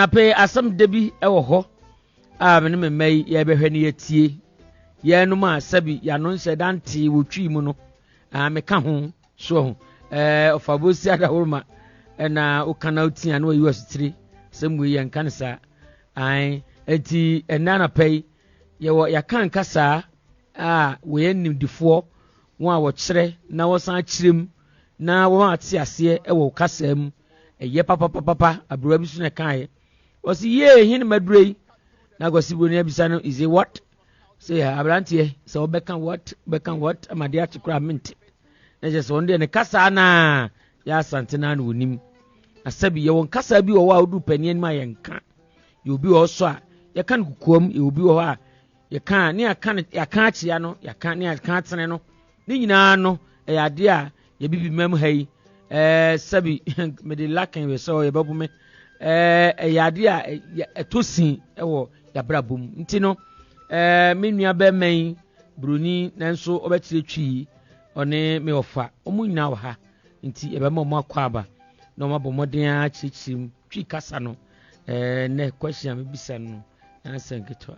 Afei asɛm da bi wɔ hɔ a me ne me mma yi yɛbɛhwɛ no yɛtie. Yɛnom a sɛbi yɛano nhyɛ da ntee wɔ twi mu no, a meka ho so ho. Ɛɛ ɔfabosi adaworoma ɛna woka na wotia na wayi wasotire sɛ mmue yɛnka no saa. Ae, enti ɛnɛ anapa yi yɛwɔ yɛaka nkasaa a wɔyɛ nimdifoɔ wɔn a wɔkyerɛ na wɔsan kyerɛ mu na wɔn ate aseɛ wɔ kasa mu. Ɛyɛ papapapapa, aberewa bi so na ɛkaeɛ. Ɔsi yee hene maduro yi. Na Kwasi Buroni abisa no, is it what? Sɛ aberanteɛ, sɛ wɔbɛka what, bɛka what, ama de akye koraa mente. Na kyerɛ sɛ ɔno deɛ ne kasaa naa yɛ asante naa na onim. Na sɛbi yɛwɔ nkasaa bi wɔ hɔ a wodu panin anim a yɛnka. Yɛ obi wɔ hɔ so a yɛka no kokoam, yɛ obi wɔ hɔ a yɛka ne yɛaka no yɛaka akyea no, yɛaka ne yɛaka atene no. Ne nyinaa no ɛyɛ adeɛ a Yɛbibi mam ha yi, ɛɛ sɛbi mede lakin wɛ sɛ yɛbɛbo me. Ɛɛ ɛyɛ adeɛ a ɛtɔ sin wɔ yɛabrabɔ mu. Nti no, ɛɛ me nua bɛrima yi, buroni nanso ɔbɛkyerɛ twi yi, ɔne me ɔfa, wɔn nyinaa wɔ ha. Nti yɛbɛma wɔn akɔ aba na wɔn abɔ mmɔden ara kyerɛkyerɛ mu twi kasa no. Ɛɛ nnɛ question a mebisa no no, answer nketewa.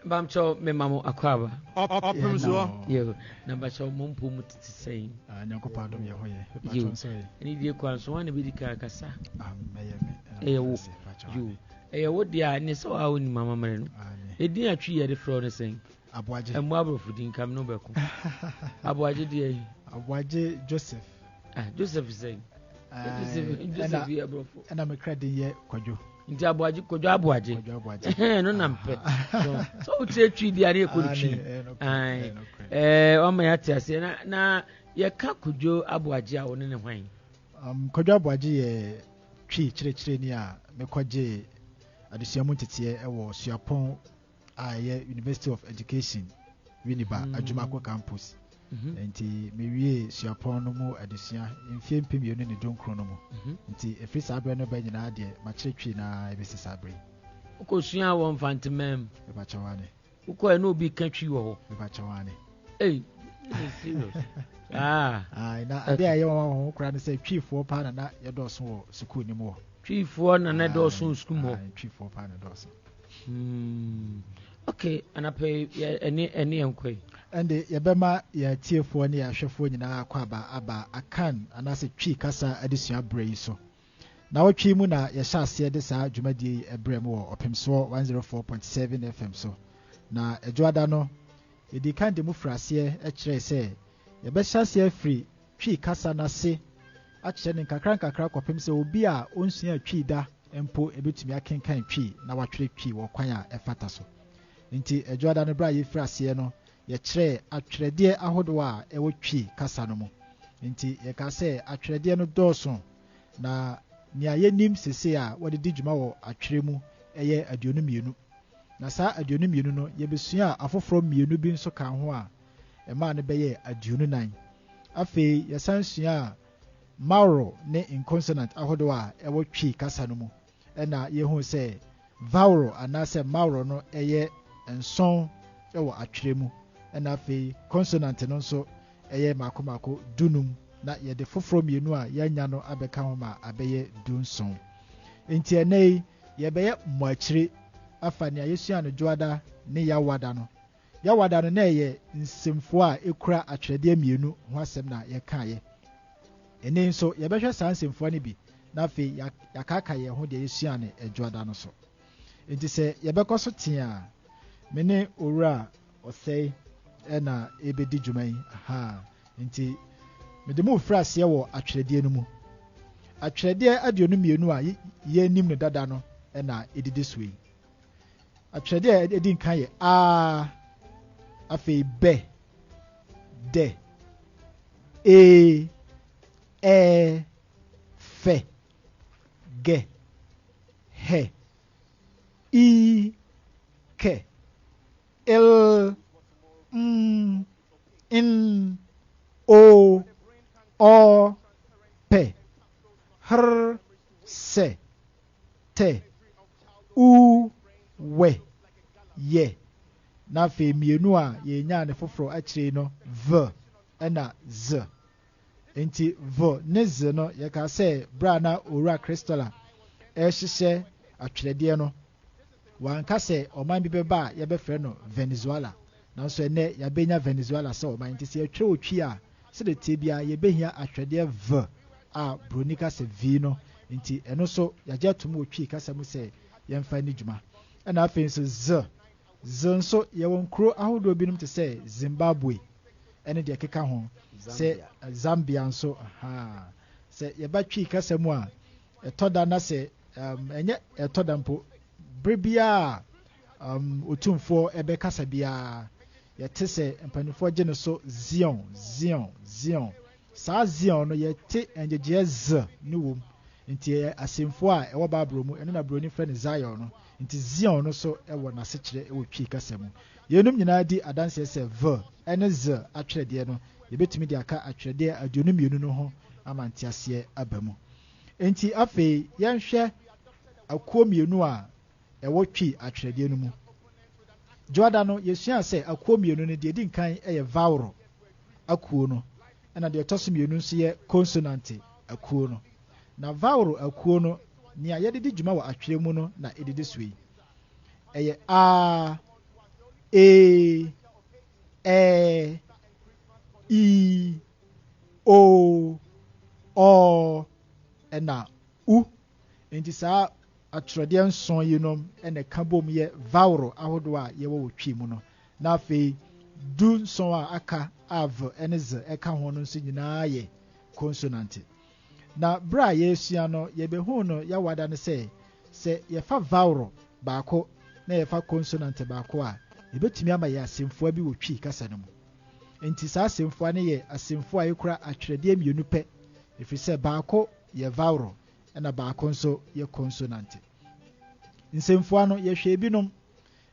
Bamkyɛw mema mo akwaaba. Ɔpem soɔ. Yo, na bakyɛw mo mpo mu tete sɛn? Ah, Nyankopɔn adom yɛ ho yɛ. Yo, ɛne die kwan so wɔn na bɛdi kan akasa. Ah, mɛyɛ me. Ɛyɛ wo. Yo, ɛyɛ wo deɛ a ne sɛ waa wonim amammerɛ no. Ɛdin atwi yɛde frɛ wo no sɛn? Aboagye. Ɛmmɔ aborɔfo din kam no bɛko. Aboagye deɛ yi. Aboagye Joseph. Ah, Joseph sɛn? Joseph, Joseph yɛ aborɔfo. Ɛna me kra din yɛ Kwadwo. Nti aboagye Kwadwo aboagye. Kwadwo aboagye. Ɛhɛn no na mpɛ. So sɛ wokyerɛ twi di ade ɛkɔ twi. Ɛɛ wama yɛate aseɛ na na yɛka Kwadwo aboagye a wo ne ne hwan? Kwadwo aboagye yɛ twi kyerɛkyerɛni a mekɔgyee adesua mu nteteɛ wɔ Suapɔn a ɛyɛ University of Education, Winneba, Ajumako Campus. Nti mewiee suapɔn no mu adesua mfeɛ 2019 no mu. Nti ɛfiri saa berɛ no ba nyinaa deɛ makyerɛ Twi no ara ɛbɛsi saa berɛ yi. Wokɔsuaa wɔ Mfanteman mu? Mepakyɛw aane. Wokɔɛ na obi ka Twi wɔ hɔ? Mepakyɛw aane. Ei, this is serious. Ah. Ae, na adeɛ a ɛyɛ nwanwa wɔ ho koraa ne sɛ Twifoɔ paa na na yɛdɔɔso wɔ sukuu no mu hɔ. Twifoɔ na na ɛdɔɔso wɔ sukuu mu hɔ? Ae, Twifoɔ paa na ɛdɔɔso. Hmm. Okay, anapa yi ɛne ɛne yɛn kɔ yi. Ɛnde yɛbɛma yɛn atiefoɔ ne yɛn ahwɛfoɔ nyinaa akwaaba aba Akan anaasɛ Twi kasa adesua berɛ yi so. Nawɔtwe yi mu na yɛhyɛ aseɛ de saa dwumadie yi brɛ mo wɔ Ɔpemsoɔ 104.7 FM so. Na Adwoada no, yɛdii kan de mo firi aseɛ kyerɛe sɛ yɛbɛhyɛ aseɛ afiri Twi kasa no ase akyerɛ no nkakrankakra kɔpem sɛ obi a ɔnsuaa Twi da mpo bɛtumi akenkan Twi na watwerɛ Twi wɔ kwan a ɛfata so. Enti Adwoada no berɛ a yɛfiri aseɛ no yɛkyerɛɛ atwerɛdeɛ ahodoɔ a ɛwɔ Twi kasa no mu. Enti yɛkaa sɛ atwerɛdeɛ no dɔɔso na nea yɛnim seesei a wɔde di dwuma wɔ atwerɛ mu yɛ 22. Na saa 22 no yɛbɛsuaa afoforɔ mmienu bi nso kaa ho a ɛmaa no bɛyɛɛ 24. Afei yɛsan suaa maworo ne nkonsonant ahodoɔ a ɛwɔ Twi kasa no mu. Ɛna yɛhuu sɛ vaworo anaasɛ maworo no yɛ nson wɔ atwerɛ mu. Ɛna afei konsonant no nso yɛ mmaako mmaako dunum na yɛde foforɔ mmienu a yɛanya no abɛka ho ma abɛyɛ 17. Enti ɛnnɛ yi yɛbɛyɛ mmɔakyire afa nea yɛsuaa no Dwoada ne Yawada no. Yawada no na ɛyɛ nsɛmfua a ekura atwerɛdeɛ mmienu ho asɛm na yɛkaeɛ. Ɛnnɛ yi nso, yɛbɛhwɛ saa nsɛmfua no bi na afei yɛakaakae yɛn ho deɛ yɛsuaa no Adwoada no so. Enti sɛ yɛbɛkɔ so tee a, me ne Owura Ɔsɛe na ɛrebɛdi dwuma yi. Ahaa. Enti mede mo refiri aseɛ wɔ atwerɛdeɛ no mu. Atwerɛdeɛ 22 a yɛnim no dada no na ɛdidi soɔ yi. Atwerɛdeɛ a ɛdi nkan yɛ a, afei bɛ, dɛ, ee, ɛɛ, fɛ, gɛ, hɛ, ii, kɛ, l, m, n, o, ɔ, pɛ, hr, sɛ. Tɛ, u, wɛ, yɛ, na afei mmienu a yɛnyaa no foforɔ akyire yi no, v ɛna z. Enti v ne z no, yɛkaa sɛ berɛ a na Owura Christaller rehyehyɛ atwerɛdeɛ no, wɔanka sɛ ɔman bi bɛba a yɛbɛfrɛ no Venezuela. Nanso ɛnnɛ yɛabɛnya Venezuela sɛ ɔman. Nti sɛ yɛtwerɛ wɔ Twi a, sɛdeɛ ɛteɛ biara yɛbɛhia atwerɛdeɛ V a Buroni ka sɛ V no. Nti ɛno nso yɛagye atom wɔ Twi kasa mu sɛ yɛmfa nni dwuma. Ɛna afei nso Z. Z nso yɛwɔ nkuro ahodoɔ binom te sɛ Zimbabwe ɛne deɛ ɛkeka ho. Sɛ Zambia nso, ahaa. Sɛ yɛba Twi kasa mu a, ɛtɔ da na sɛ um, ɛnyɛ ɛtɔ da mpo, bere biara um, otumfoɔ ɛbɛkasa biara, yɛte sɛ mpanimfoɔ gye no so Zion, Zion, Zion. Saa Zion no, yɛte ngyegyeɛ z no wom. Nti ɛyɛ asɛmfua a ɛwɔ Bible mu, ɛno na Buroni frɛ no Zion no. Nti Zion no nso wɔ n'asekyerɛ wɔ Twi kasa mu. Yeinom nyinaa di adanseɛ sɛ v ne z atwerɛdeɛ no, yɛbɛtumi de aka atwerɛdeɛ 22 no ho ama nteaseɛ aba mu. Enti afei yɛnhwɛ akuo mmienu a ɛwɔ Twi atwerɛdeɛ no mu. Dwoada no, yɛsuaa sɛ akuo mmienu no, deɛ ɛdi nkan yɛ vaworo akuo no, ɛna deɛ ɛtɔ so mmienu nso yɛ konsonante akuo no. Na vaworo akuo no, nea yɛde di dwuma wɔ atwerɛ mu no na ɛdidi so yi. Ɛyɛ a, e, ɛ, i, o, ɔ, ɛna u. Enti saa atwerɛdeɛ nson yinom na ɛka bom yɛ vaworo ahodoɔ a yɛwɔ wɔ Twi mu no. Na afei du nson a aka a v ne z ka ho no nso nyinaa yɛ konsonante. Na berɛ a yɛresua no, yɛbɛhuu no Yawada no sɛ, sɛ yɛfa vaworo baako na yɛfa konsonante baako a, ɛbɛtumi ama yɛn asɛmfua bi wɔ Twi kasa no mu. Enti saa asɛmfua no yɛ asɛmfua a ɛkura atwerɛdeɛ mmienu pɛ, ɛfiri sɛ baako yɛ vaworo ɛna baako nso yɛ konsonante. Nsɛmfua no, yɛhwɛ ebinom,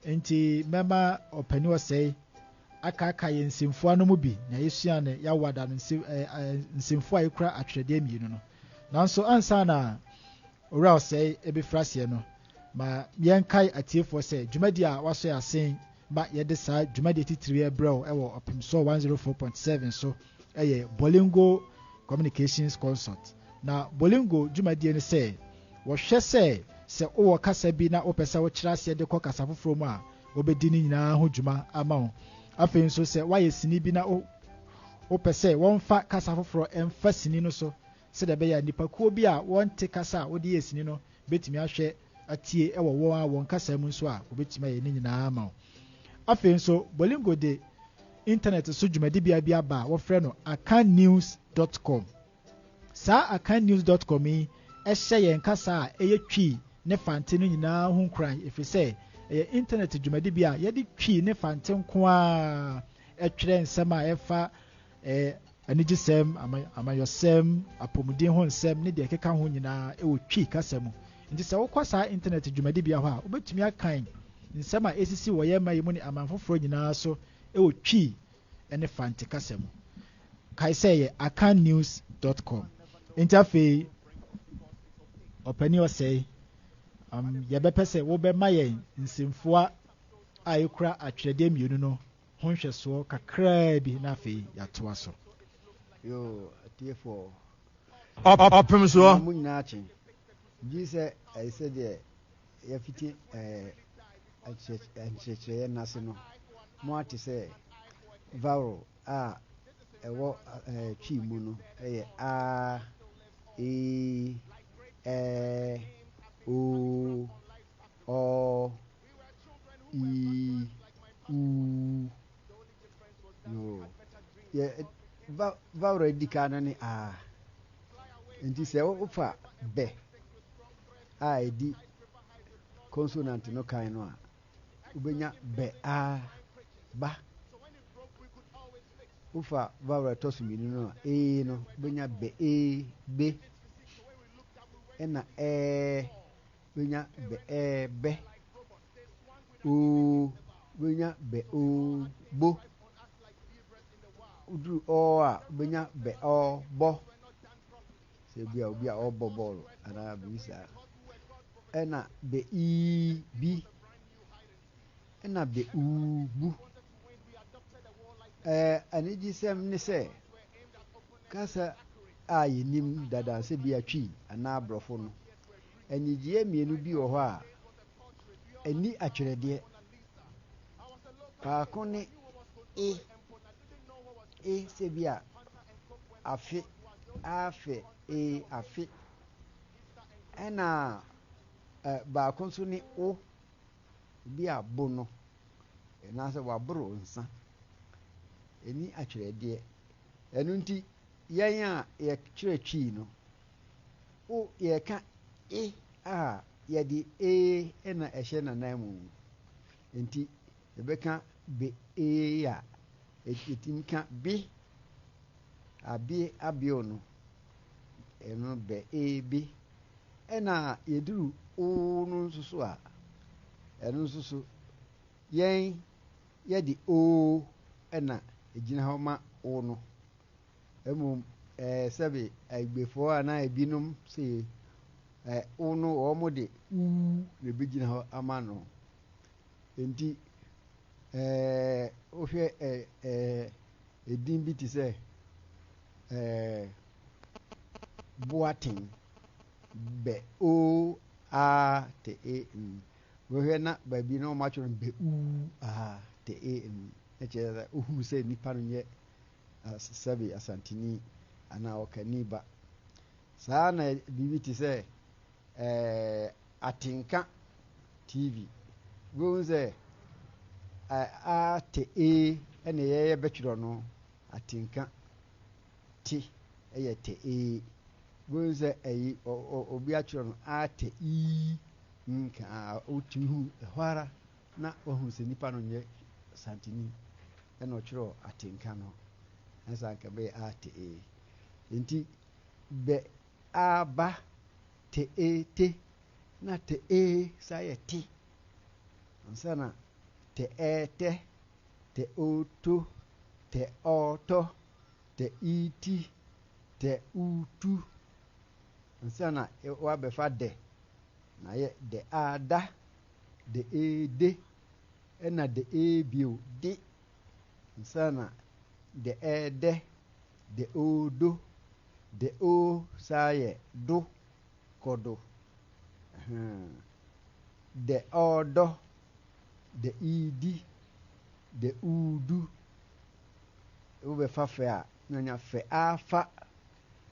enti mɛma ɔpanin ɔsɛe akaakae yɛn nsɛmfua no mu bi, nea yɛsua no Yawada no nsɛmfua a ɛkura atwerɛdeɛ mmienu no. Nanso ansa na Owura Ɔsɛe bɛfiri aseɛ no, ma yɛnkae atiefoɔ sɛ dwumadi a wɔasɔ yɛn asen ma yɛde saa dwumadi atitiriw yi rebrɛ wo wɔ Ɔpemsoɔ 104.7 so yɛ Bolingo Communications Consult. Na Bolingo dwumadie ne sɛ wɔhwɛ sɛ sɛ wowɔ kasa bi na wopɛ sɛ wokyerɛ aseɛ de kɔ kasa foforɔ mu a, wɔbɛdi ne nyinaa ho dwuma ama wo. Afei nso sɛ woayɛ sini bi na wopɛ sɛ wɔmfa kasa foforɔ mfa sini no so sɛdeɛ ɛbɛyɛ a nnipakuo bi a wɔnte kasa a wode yɛɛ sini no bɛtumi ahwɛ atie wɔ wɔn ara wɔn kasa mu nso a, wɔbɛtumi ayɛ ne nyinaa ama wo. Afei nso, Bolingo de intanɛt so dwumadibea bi aba a wɔfrɛ no akannews dot com. Saa akannews dot com yi hyɛ yɛn kasa a ɛyɛ Twi ne Fante no nyinaa ho nkuran ɛfiri sɛ ɛyɛ intanɛt dwumadibea a yɛde Twi ne Fante nko ara twerɛ nsɛm a ɛfa anigyesɛm, amanyɔsɛm, apɔmuden ho nsɛm ne deɛ ɛkeka ho nyinaa wɔ Twi kasa mu. Nti sɛ wokɔ saa intanɛt dwumadibea hɔ a, wobɛtumi akan nsɛm a ɛsisi wɔ yɛn man yi mu ne aman foforɔ nyinaa so wɔ Twi ne Fante kasa mu. Kae sɛ ɛyɛ akannews dot com. Nti afei, Ɔpanin Ɔsɛe, um, yɛbɛpɛ sɛ wobɛma yɛn nsɛmfua a ɛkura atwerɛdeɛ mmienu no ho nhwɛsoɔ kakraa bi na afei yɛatoa so. Yoo, atiefoɔ. Ɔpem soɔ. Mo nyinaa kye. Gye sɛ ɛyɛ sɛdeɛ yɛafiti ɛɛ nkyerɛkyerɛeɛ no ase no, moate sɛ vowel a ɛwɔ ɛɛ Twi mu no yɛ a, e, ɛ, o, ɔ, i, u. Yoo. Yɛ va vowel a edi kan no ne a. Nti sɛ wofa bɛ a edi konsonant no kan no a, wobɛnya bɛ a, ba. Wofa vowel a ɛtɔ so mmienu no a, ee no, wobɛnya bɛ ee, be. Ɛna ɛɛ, wobɛnya bɛ ɛɛ, bɛ. Oo, wobɛnya bɛ oo, bo. Woduru ɔɔ a, wobɛnya bɛ ɔɔ, bɔ. Sɛ ebi a obi a ɔrebɔ bɔɔlo anaa biribi saa. Ɛna bɛ ii, bi. Ɛna bɛ uu, bu. Ɛɛ anigyesɛm ne sɛ, kasa a yɛnim dada sɛ bi a Twi anaa Borɔfo no, Nnyegyeeɛ mmienu bi wɔ hɔ a, ɛnni atwerɛdeɛ. Baako ne e, e sɛ bi a afe, afe, e, afe. Ɛna ɛ, baako nso ne o, bi a bo no, anaasɛ waboro nsa. Ɛnni atwerɛdeɛ. Ɛno nti, yɛn a yɛkyerɛ Twi no, o yɛka e a, yɛde ee na ɛhyɛ n'ananmu. Enti yɛbɛka be ee a, yɛtumi ka be, abe abeo no, ɛno bɛ ee be. Ɛna yɛduru o no nso so a, ɛno nso so yɛn yɛde oo na ɛgyina hɔ ma o no. Mmom ɛɛ sɛbe Aigbefoɔ anaa ebinom se ɛɛ o no wɔn de uu na ɛbɛgyina hɔ ama no. Enti ɛɛ wohwɛ ɛɛ ɛɛ edin bi te sɛ ɛɛ Boateng, bɛ o a te e n. Wohwɛ na baabi na wɔatwerɛ no bɛ u a te e n. Na kyerɛ sɛ wohunu sɛ nipa no nyɛ sɛbe Asanteni anaa Ɔkani ba. Saa na biribi te sɛ ɛɛ Atenka TV. Wobɛhu sɛ a te e ɛna yɛyɛ bɛtwerɛ no Atenka te ɛyɛ te e. Wobɛhu sɛ ɛyi obi atwerɛ no a te i nka a wotumi hu ɛhɔ ara na wahu sɛ nipa no nyɛ Asanteni ɛna ɔtwerɛ Atenka no. Ɛnsa anka bɛyɛ a te e. Nti bɛ a ba te e te na te e saa yɛ te ansa na te ɛ tɛ te o to te ɔ tɔ te i ti te u tu ansa na woabɛfa dɛ na yɛ dɛ a da dɛ e de ɛna dɛ e bio de ansa na dɛ ɛ dɛ dɛ o do dɛ o saa yɛ do kɔ do dɛ ɔ dɔ dɛ i di dɛ u du wobɛfa fɛ a na nya fɛ a fa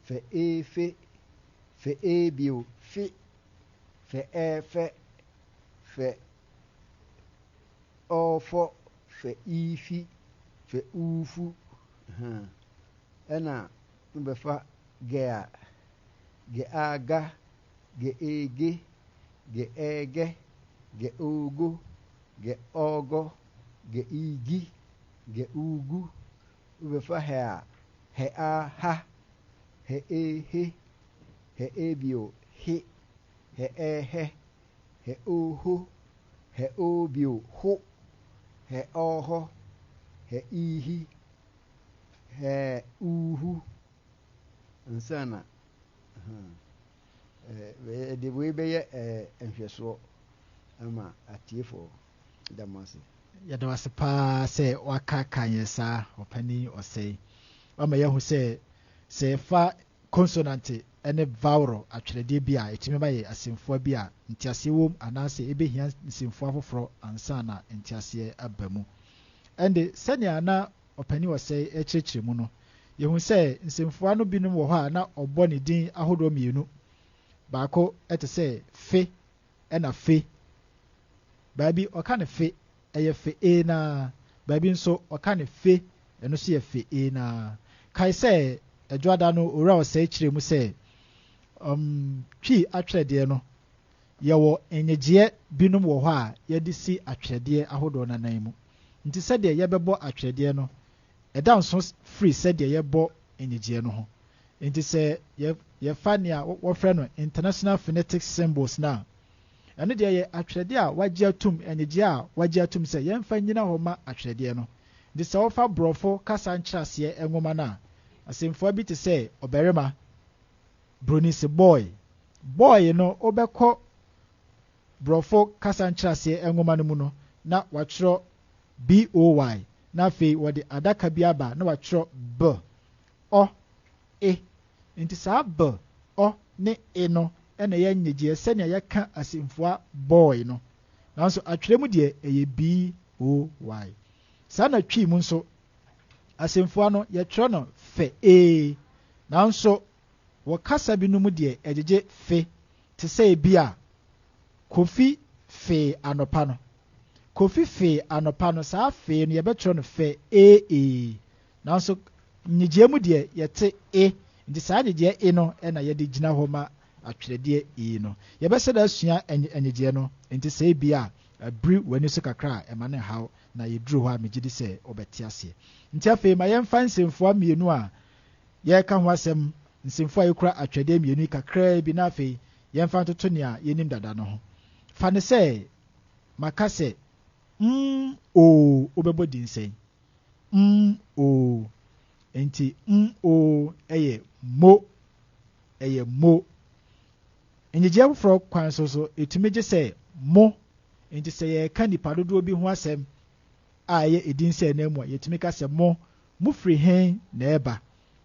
fɛ e fe fɛ e bio fe fɛ ɛ fɛ fɛ ɔ fɔ fɛ i fi fɛ u fu ɛna wobɛfa gɛ a gɛ a ga gɛ e ge gɛ ɛ gɛ gɛ o go gɛ ɔ gɔ gɛ i gi gɛ u gu wobɛfa hɛ a hɛ a ha hɛ e he hɛ e bio he hɛ ɛ hɛ hɛ o ho hɛ o bio ho hɛ ɔ hɔ hɛ i hi hɛ u hu ansa na ɛde wei bɛyɛ nhwɛsoɔ ama atiefoɔ. Da mo ase. Yɛda wo ase paa sɛ woakaakae yɛn saa, Ɔpanin Ɔsɛe. Woama yɛahu sɛ, sɛ yɛfa konsonante ne vowel atwerɛdeɛ bi a, ɛtumi ma yɛn asɛmfua bi a nteaseɛ wom anaasɛ ɛbɛhia nsɛmfua foforɔ ansa na nteaseɛ aba mu. Ɛnde, sɛnea na Ɔpanin Ɔsɛe rekyerɛkyerɛ mu no, yɛhu sɛ nsɛmfua no binom wɔ hɔ a na ɔbɔ ne din ahodoɔ mmienu. Baako te sɛ fe ɛna fe. Baabi ɔka no fe, ɛyɛ fe ee no ara. Baabi nso ɔka no fe, ɛno nso yɛ fe ee no ara. Kae sɛ Adwoada no Owura Ɔsɛe kyerɛɛ mu sɛ, um, Twi atwerɛdeɛ no, yɛwɔ nnyegyeɛ binom wɔ hɔ a yɛde si atwerɛdeɛ ahodoɔ no anan mu. Nti sɛdeɛ yɛbɛbɔ atwerɛdeɛ no, ɛda nso firi sɛdeɛ yɛbɔ nnyegyeɛ no ho. Enti sɛ yɛ, yɛfa nea wɔfrɛ no International Phonetic Symbols no a, ɛno deɛ ɛyɛ atwerɛdeɛ a wɔagye atum, nnyegyeɛ a wɔagye atum sɛ yɛmfa nnyina hɔ mma atwerɛdeɛ no. Enti sɛ wofa Borɔfo kasa nkyerɛaseɛ nwoma no a, asɛmfua bi te sɛ ɔbarima, Buroni se boy. Boy no, wobɛkɔ Borɔfo kasa nkyerɛaseɛ nwoma no mu no, na wɔatwerɛ BOY, na afei wɔde adaka bi aba na wɔatwerɛ B. Ɔ, e. Enti saa b, ɔ ne e no na ɛyɛ nnyegyeɛ sɛnea yɛka asɛmfua boy no, nanso atwerɛ mu deɛ ɛyɛ b-o-y. Saa na Twi mu nso, asɛmfua no yɛtwerɛ no fɛ ee, nanso wɔ kasa binom mu deɛ ɛgyegye fe te sɛ ebia Kofi fee anɔpa no. Kofi fee anɔpa no, saa fee no yɛbɛtwerɛ no fɛ ee ee, nanso nnyegyeɛ mu deɛ yɛte e, nti saa nnyegyeɛ e no na yɛde gyina hɔ ma atwerɛdeɛ e no. Yɛbɛhyɛ da asua nnyegyeɛ no, nti sɛ ebia abiri w'ani so kakra a, mma no nhaw, na yɛduru hɔ a megye di sɛ wobɛte aseɛ. Nti afei ma yɛmfa nsɛmfua mmienu a yɛreka ho asɛm, nsɛmfua a ɛkura atwerɛdeɛ mmienu yi kakraa bi na afei yɛmfa ntoto nea yɛnim dada no ho. Fa no sɛ maka sɛ, Mm oo, wobɛbɔ din sɛn? Mm oo. Enti mm oo yɛ mo, ɛyɛ mo. Nnyegyeɛ foforɔ kwan so nso, ɛtumi gye sɛ mo. Enti sɛ yɛreka nnipa dodoɔ bi ho asɛm a ɛyɛ edin sɛ ananmu a, yɛtumi ka sɛ mo. Mofiri he na ɛreba?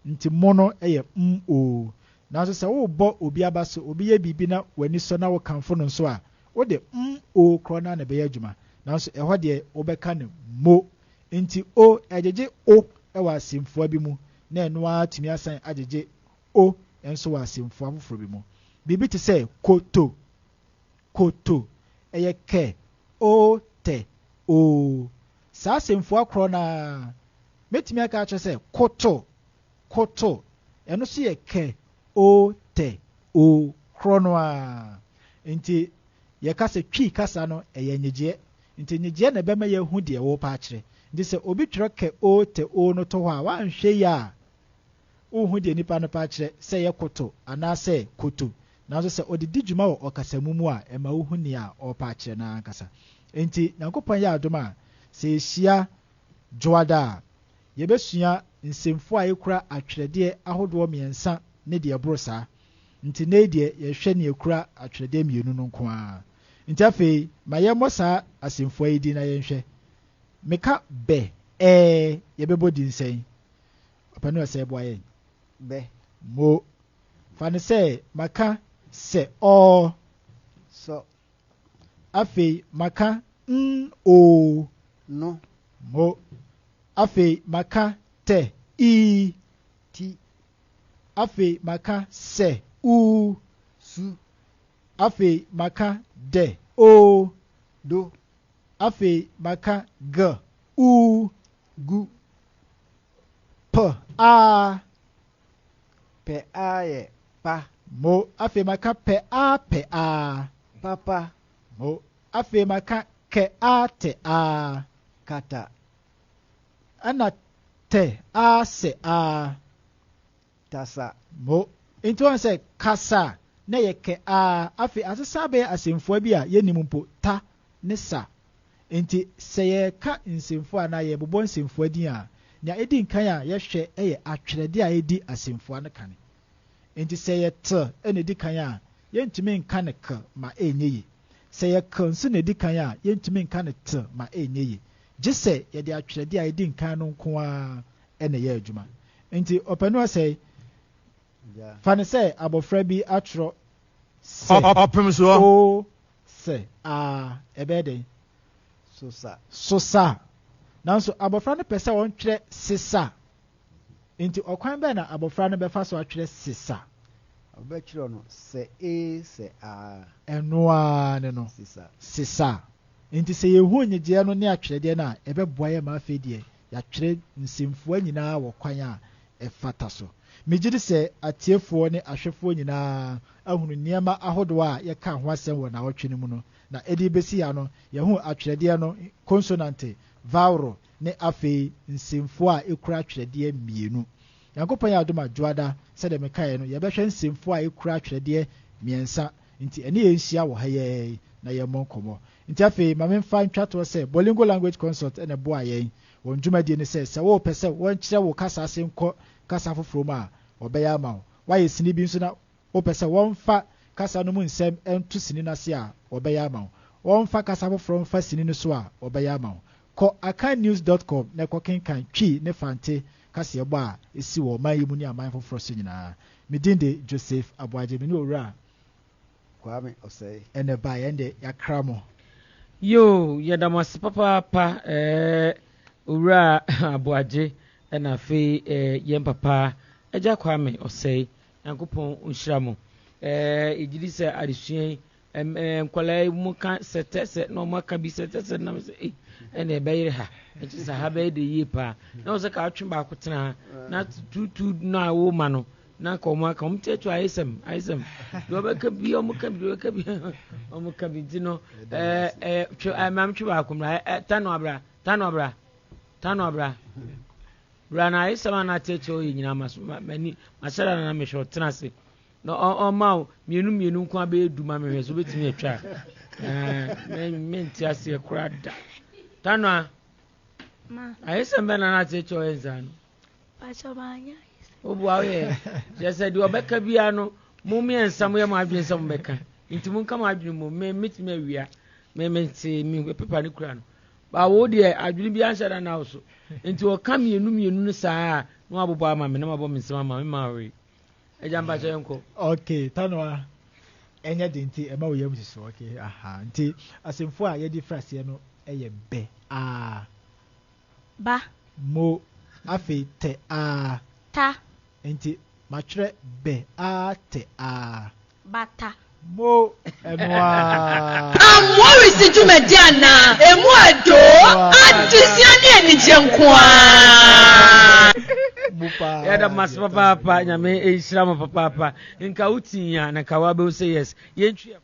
Nti mo no yɛ mm oo. Nanso sɛ worebɔ obi aba so, obi yɛ biribi na w'ani sɔ na wokamfo no nso a, wode mm oo korɔ no ara na ɛbɛyɛ adwuma. Nanso ɛhɔ deɛ wobɛka no mo. Nti o ɛgyegye o wɔ asɛmfua bi mu na ɛno ara tumi asan agyegye o nso wɔ asɛmfua foforɔ bi mu. Biribi te sɛ koto, koto, ɛyɛ kɛ, o, tɛ, oo. Saa asɛmfua korɔ no ara, mɛtumi aka akyerɛ sɛ koto, koto, ɛno nso yɛ kɛ, o, tɛ, o korɔ no ara. Nti yɛka sɛ Twi kasa no ɛyɛ nnyegyeɛ. Nti nnyegyeɛ na ɛbɛma yɛahu deɛ worepɛ akyerɛ. Nti sɛ obi twerɛ kɛ, o, tɛ, o no to hɔ a, woanhwɛ yie a, wonhu deɛ nipa no pɛ akyerɛ, sɛ ɛyɛ koto anaasɛ koto. Nanso sɛ ɔde di dwuma wɔ ɔkasamu mu a, ɛma wohu nea ɔrepɛ akyerɛ no ankasa. Enti, Nyankopɔn yɛ adom a, sɛ yɛhyia Dwoada a, yɛbɛsua nsɛmfua a ɛkura atwerɛdeɛ ahodoɔ mmiɛnsa ne deɛ ɛboro saa. Nti nnɛ yi deɛ yɛhwɛ nea ɛkura atwerɛdeɛ mmienu no nko ara. Nti afei, ma yɛmmɔ saa asɛmfua yi din na yɛnhwɛ. Meka bɛ ɛɛ, yɛbɛbɔ din sɛn? Ɔpɛ no ɛsɛ boa yɛn. Bɛ. Mo. Fa no sɛ maka sɛ ɔ. Sɔ. Afei maka n o. No. Mo. Afei maka tɛ i. Ti. Afei maka sɛ u. Su. Afei maka dɛ o. Do. Afei maka g u. Gu. P a. Pɛ a yɛ pa. Mo. Afei maka pɛ a pɛ a. Papa. Mo. Afei maka kɛ a tɛ a. Kata. Ɛna tɛ a sɛ a. Tasa. Mo. Nti wɔn sɛ kasa na ɛyɛ kɛ a. Afei asesa abɛyɛ asɛmfua bi a yɛnnim mpo, ta ne sa. Enti sɛ yɛreka nsɛmfua anaa yɛrebobɔ nsɛmfua din a, nea edi nkan a yɛhwɛ yɛ atwerɛde a edi asɛmfua no kan. Enti sɛ ɛyɛ t na edi kan a, yɛrentumi nka no k ma ɛnyɛ ye. Sɛ ɛyɛ k nso na edi kan a, yɛrentumi nka no t ma ɛnyɛ ye, gye sɛ yɛde atwerɛde a edi nkan no nko ara na ɛyɛ adwuma. Enti ɔpɛnu asɛe, fa no sɛ abofra bi atwerɛ sɛ, Ɔpem soɔ. O Sɛ a, ɛbɛyɛ dɛn? Sosa. Sosa. Nanso abɔfra no pɛ sɛ ɔntwerɛ sesa. Enti ɔkwan bɛn na abɔfra no bɛfa so atwerɛ sesa? Ɔbɛtwerɛ no sɛ ee sɛ aa. Ɛno ara ne no. Sesa. Sesa. Enti sɛ yɛhu nnyegyeɛ no ne atwerɛdeɛ no a, ɛbɛboa yɛn ma afei deɛ yɛatwerɛ nsɛmfua nyinaa wɔ kwan a ɛfata so. Megye di sɛ atiefoɔ ne ahwɛfoɔ nyinaa ahunu nneɛma ahodoɔ a yɛkaa ho asɛm wɔ nnawɔtwe no mu no, na ɛde rebɛsi ha no, yɛahunu atwerɛdeɛ no, konsonante, vaworo, ne afei nsɛmfua a ɛkura atwerɛdeɛ mmienu. Nyankopɔn yɛ adom a, Dwoada, sɛdeɛ mekaeɛ no, yɛbɛhwɛ nsɛmfua a ɛkura atwerɛdeɛ mmiɛnsa, nti ɛne yɛn nhyia wɔ ha yi ara yi na yɛmmɔ nkɔmmɔ. Nti afei ma memfa ntwa toɔ sɛ Bolingo Language Consult na ɛboaa yɛn. Wɔn dwumadie ne sɛ, sɛ worepɛ sɛ wɔnkyerɛ wo kasa ase nkɔ kasa foforɔ mu a, wɔbɛyɛ ama wo. Woayɛ sini bi nso na wopɛ sɛ wɔmfa kasa no mu nsɛm nto sini no ase a, wɔbɛyɛ ama wo. Wɔmfa kasa foforɔ mfa sini no so a, wɔbɛyɛ ama wo. Kɔ akannews dot com na kɔkenkan Twi ne Fante kaseɛbɔ a ɛsi wɔ ɔman yi mu ne aman foforɔ so nyinaa. Me din de Joseph Aboagye. Me ne Owura. Kwame Osei. Ɛna ɛbaeɛ, ɛnde yɛakra mo. Yoo, yɛda mo ase papaapa eh, Owura Aboagye ɛna afei eh, yɛn papa Agya Kwame Osei. Nyankopɔn nhyira mo. Eh, yɛgye di sɛ adesua yi, ɛm, eh, nkwadaa yi mo ka sɛtɛsɛ na wɔn aka bi sɛtɛsɛ na sɛ eh, ɛna ɛbɛyere ha. Ɛkyɛ sɛ ha bɛyɛ de yie paa. Na wɔ sɛ ka atwe baako tena ha na tutu no a wɔma no na nka wɔn aka wɔn tiatua ayesɛm ayesɛm deɛ ɔbɛka bi wɔn ka bi deɛ ɔbɛka bi wɔn ka bi nti no ɛɛ ɛɛ twe ɛɛ maame twe baako mra ɛɛ tano abra tano abra tano abra bra na ayesɛm a na atiatia ɔyɛ nyinaa ma so ma m'ani ma hyɛ da na mehwɛ ɔtena ase na ɔma o mmienu mmienu nko abɛyɛ du ma mehwɛ so obetumi atwa ɛɛ mɛ mɛ nti aseɛ koraa da tano a ayesɛm bɛ na na atiatia ɔyɛ nsaa no. Pakyɛ manyɛ ayisɛm. Wobua woyɛ kyerɛ sɛ deɛ ɔbɛka biara no mo mmiɛnsa moyɛ mo adwene sɛ mobɛka nti monka mo adwene mu me metumi awia me mente me pepa no kura no ba wo deɛ adwene biara nhyɛ da na wo so nti ɔka mmienu mmienu no saa na wabobɔ ama me na mabɔ me nsɛm ama me ma hwee agya mpakyɛ yɛnkɔ. Okay, Tanoa, ɛnyɛ den nti ɛma wo yam hyehye okay, aha nti asɛmfua a yɛde firi aseɛ no yɛ bɛ a. Ba. Mo, afei tɛ aa. Ta. Enti matwerɛ bɛ aa tɛ aa. Bata. Mo, ɛno aa. Amoris dwumadi anaa? Emu adoo, adesua ne anigyeɛ nko ara. Mo paa. Yɛda mo ase papaapa, Nyame nhyira mo papaapa. Nka wo tii a na nka wabɛhu sɛ yes. Yɛntwi yɛn.